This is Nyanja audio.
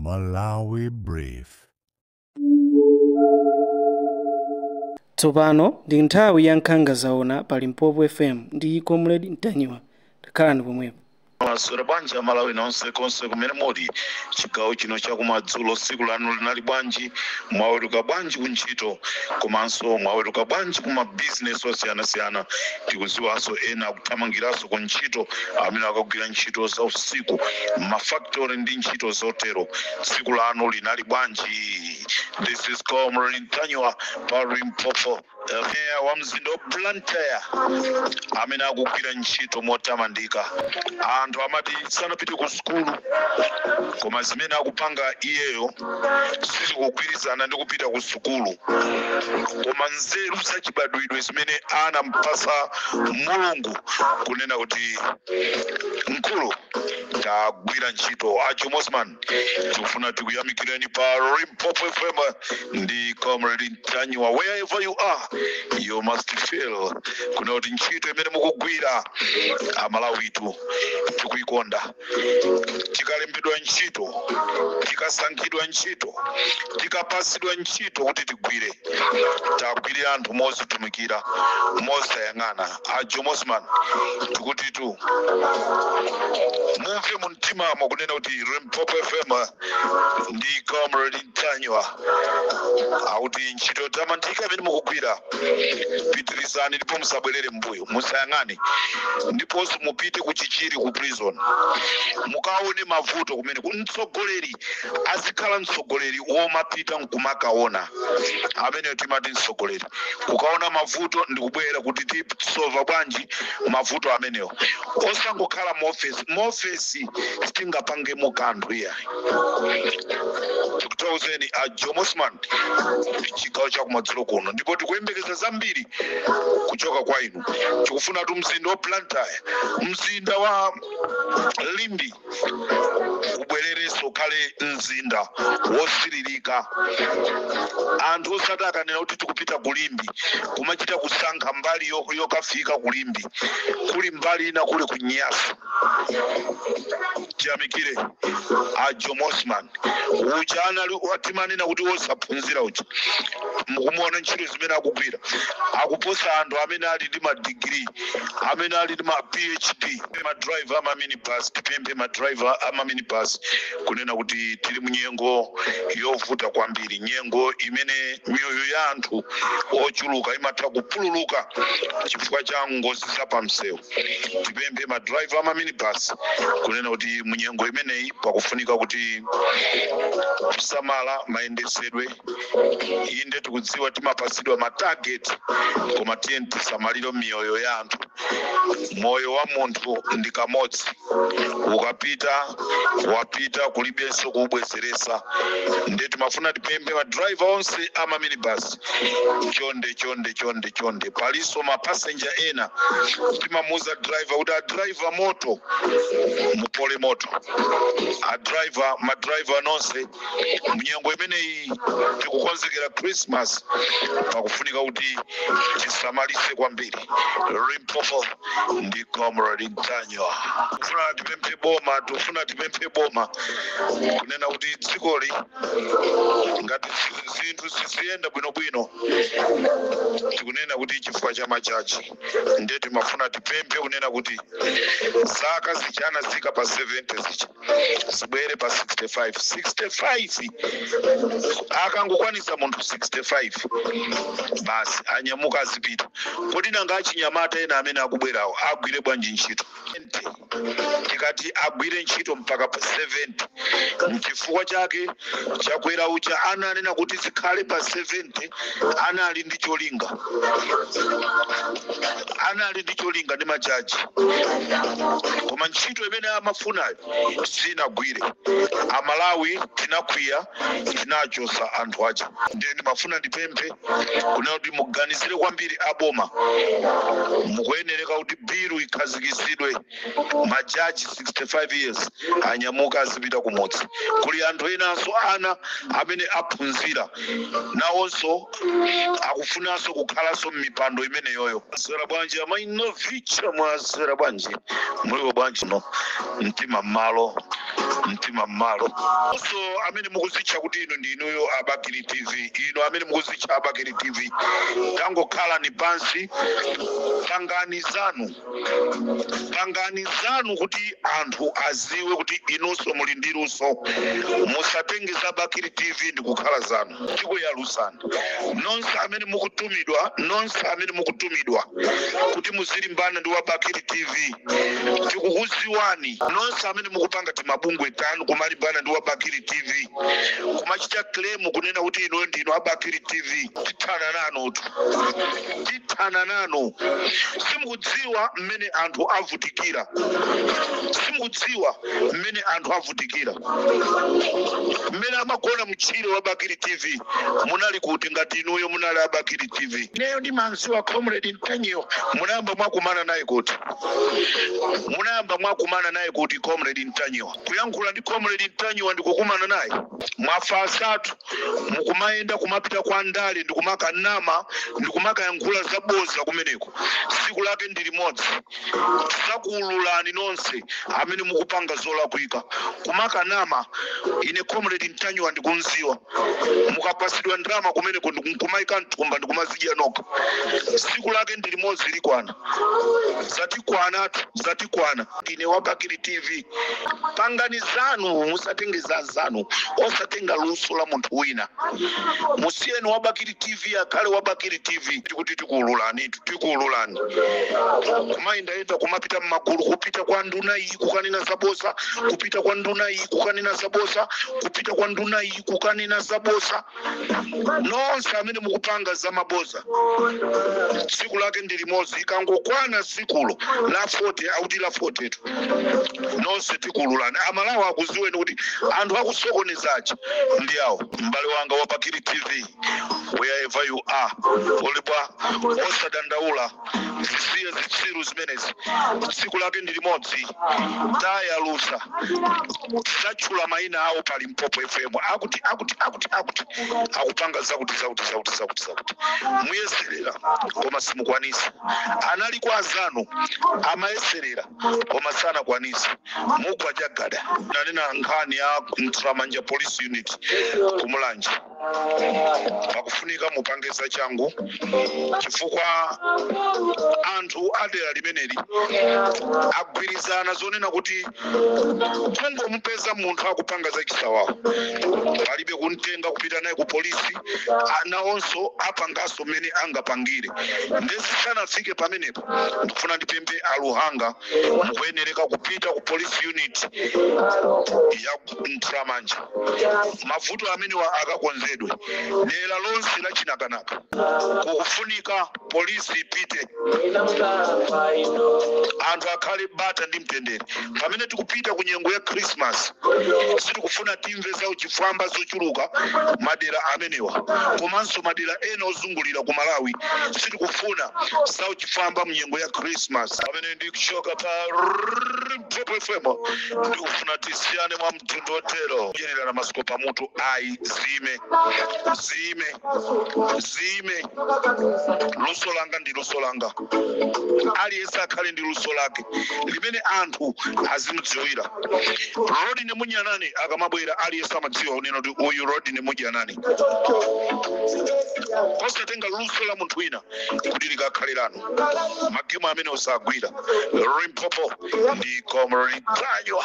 Malawi Brief. Tsopano ndi nthawi ya Nkhanga Zaona pa Limpopo FM ndi Comrade Ntanyiwa. Takhalani pomwepo. Maswera bwanji Amalawi nonse konse kumene muli? Chigawo chino chakumadzulo, tsiku lanu linali bwanji? Mwaweruka bwanji kuntchito komanso mwaweruka bwanji ku mabizinesi osiyanasiyana? Tikudziwanso ena akuthamangiranso ku ntchito, amene akagwira ntchito za usiku mafactory ndi ntchito zotero. Tsiku lanu linali bwanji? This is Comrade Ntanyiwa pa Limpopo, meya wa mzinda wa Blantyre amene akugwira ntchito motamandika. Anthu amati sanapite ku sukulu, koma zimene akupanga iyeyo sizikugwirizana ndi kupita ku sukulu, koma nzeru zachibadwidwe zimene anampasa Mulungu kunena kuti mkulu tagwira ntchito. A Jomo Osman, tikufuna tikuyamikireni pa Limpopo FM ndi Comrade Ntanyiwa. Wherever you are, you must feel kuna kuti ntchito imene mukugwira, Amalawitu tikuikonda. Tikalembedwa ntchito, tikasankhidwa ntchito, tikapasidwa ntchito kuti tigwire, tagwirira anthu mozitumikira, mosayang'ana. A Jomo Osman, tikuti tu mumve mu mtimamo kunena kuti Limpopo FM ndi Comrade Ntanyiwa akuti ntchito yotamandika imene mukugwira, pitirizani ndipo musabwerere mbuyo, musayang'ane. Ndiponso mupite ku Chichiri, ku prison, mukaone mavuto kumene. Mtsogoleri azikhala mtsogoleri womapita nkumakaona, amene timati mtsogoleri kukaona mavuto ndikubwera kuti tisolva bwanji mavuto amenewo, osangokhala muofesi. Muofesi sitingapangemo kanthu, iyayi. Tikuthokozeni a Jomo Osman chigawo chakumadzulo kuno, ndipo tikuyembekeza zambiri kuchoka kwa inu. Tikufuna tu mzinda wa Blantyre, mzinda wa Limbe ubwererenso ukhale mzinda wosiririka. Anthu osati akanena kuti tikupita ku Limbe, kumachita kusankha mbali yokafika ku Limbe, kuli mbali ina kuli ku Nyasa. Tiyamikire a Jomo Osman. Uja anali timanena kuti wosaphunzira uja, mukumuona ntchito zimene akugwira, akuposa anthu amene ali ndi madigiri, amene ali ndi ma PhD. Madriver ama minibus, tipemphe madriver ama minibus kunena kuti tili munyengo yovuta kwambiri, nyengo imene miyoyo ya anthu ochuluka imatha kupululuka chifukwa cha ngozi za pamsewu. Tipemphe madriver ama minibus kunena kuti munyengo imeneyi pakufunika kuti kusamala mayendesedwe. Inde, tikudziwa timapasidwa matarget, koma tiye tisamalire miyoyo ya anthu. Moyo wa munthu ndi kamodzi, ukapita wapita, kulibenso kuubwezeresa. Nde timafuna tipemphe madriver onse ama minibus, chonde, chonde, chonde, chonde. Palinso mapassenger ena timamuuza driver kuti adriver moto, mupole moto adriver. Madriver nonse, munyengo imeneyi tikukonzekera Christmas, pakufunika kuti tisamalise kwambiri. Limpopo ndi Comrade Ntanyiwa. Tifuna tipemphe boma, tifuna tipemphe boma kunena kuti dzikoli ngati zinthu ziziyenda bwinobwino, tikunena kuti chifukwa cha majaji. Ndiye timafuna tipemphe kunena kuti zaka zichana zika pa 70 zicha zibwere pa 65. 65, akangokwanisa munthu 65 basi, anyamuka azipita. Kodi nanga achinyamata ena amene akubwerawo agwire bwanji ntchito? Tikati agwire ntchito mpaka pa 70, mchifukwa chake Chakwera uja ananena kuti zikhale pa 70, anali ndi cholinga, anali ndi cholinga ndi majaji, koma ntchito imene amafunayo sinagwire. Amalawi tinakwiya, tinachosa anthu aja. Ndiye ndimafuna ndipemphe kunena kuti muganizire kwambiri aboma, mukuyenereka kuti bilu ikhazikitsidwe, majaji 65 years anyamuka azipita kumudzi. Kuli anthu enanso, ana amene aphunzira nawonso akufunanso kukhalanso m'mipando imeneyoyo. Mwaswera bwanji amainovicha? Mwaswera bwanji? Muliko bwanji? No mtima mmalo. Mtima mmalo. So amene mukuzitcha kuti inu ndi inuyo Abakili TV, inu amene mukuzitcha Abakili TV, tangokhalani pansi, pangani zanu, pangani zanu kuti anthu aziwe kuti inunso muli ndi luso. Musatenge za Bakili TV ndi kukhala zanu. Tikuyalusani nonse amene mukutumidwa, nonse amene mukutumidwa kuti muzilimbana ndi wa Bakili TV, tikukuziwani. Nonse amene mukupanga timabungwe tanu kumalimbana ndi wa Bakili TV, kumachita claim kunena kuti inuyo ndinu Abakili TV, tithana nanutu, tithana nanu. Simukudziwa mmene anthu avutikira, simukudziwa mmene anthu avutikira, mmene amagona mtchire wa Bakili TV. Munali kuti ngati inuyo munali Abakili TV? Ineyo ndimanziwa Comrade Ntanyiwa. Munayamba mwakumana naye kuti? Munayamba mwakumana naye kuti Comrade Ntanyiwa? Kuyankhula ndi Comrade Ntanyiwa ndikukumana naye? Mwafa asatu mukumayenda kumapita kwa ndale ndikumakanama ndikumakayankhula zaboza kumeneko. Tsiku lake ndi limodzi, tizakuululani nonse amene mukupanga zolakwika kumakanama. Ine Comrade Ntanyiwa ndikunziwa. Mukapasidwa ndalama kumeneko ndikumayika mthumba ndikumazidya nokha. Tsiku lake ndi limodzi, likwana. Zatikwanatu, zatikwana. Ine wa Bakili TV. Pangani zanu, musatenge za zanu, osatenga luso la munthu wina. Musiyeni wa Bakili TV akhale wa Bakili TV. Tikuti tikuululani, tikuululani. Kumayendayenda, kumapita mmagulu, kupita kwa nduna iyi kukanena zaboza, kupita kwa nduna iyi kukanena zaboza, kupita kwa nduna iyi kukanena zaboza. Nonse amene mukupanga zamaboza, tsiku lake ndi limodzi. Ikangokwana tsikulo la 40, auti la 40 tu, nonse tikuululani. Amalawi akuziweni kuti anthu akusokonezachi ndi awo. M'bale wanga wa Bakili TV, wherever you are, ulibwa, osadandaula, zisiye zitsiru zimenezi. Tsiku lake ndi limodzi, tayalusa, tidzatchula mayina awo pa Limpopo FM. Akuti, akuti, akuti, akuti akupanga zakuti, zakuti, zakuti, zakuti, zakuti. Muyeserera koma simukwanisa. Anali kwa azanu amayeserera koma sanakwanisa. Mugwa jagada. Nanena nkhani ya Mtramanja Police Unit kumulanje, pakufunika mupange zachangu chifukwa anthu adera limeneli agwirizana zonena kuti kungomupeza munthu akupanga zachisawawa, palibe kumtenga kupita naye ku polisi, nawonso apanganso mmene angapangire. Ndesisanafike pamenepo, ndikufuna ndipemphe aluhanga, mukuyenereka kupita ku police unit ya Mtramanja, mavuto amenewa akakonzedwe. Dera lonse la Chinakanaka kukufunika polisi ipite, anthu akhale bata ndi mtendere. Pamene tikupita ku nyengo ya Christmas, sitikufuna timve za uchifwamba zochuluka madera amenewa komanso madera ena ozungulira ku Malawi. Sitikufuna za uchifwamba mnyengo ya Christmas. Pamene ndikuchoka pa Limpopo FM, ndikufuna tisiyane mwa mtundu otero kudyerera masiko pamutu. Ayi, zime, zime, zime. Luso langa ndi luso langa. Aliyense akhale ndi luso lake limene anthu azimudziwira. Rodney Munyanani akamabwera, aliyense amadziwa unena kuti uyu Rodney Munyanani, osatenga luso la munthu wina kuti likakhale lanu. Magemu amene osagwira. Limpopo ndi Comrade Ntanyiwa.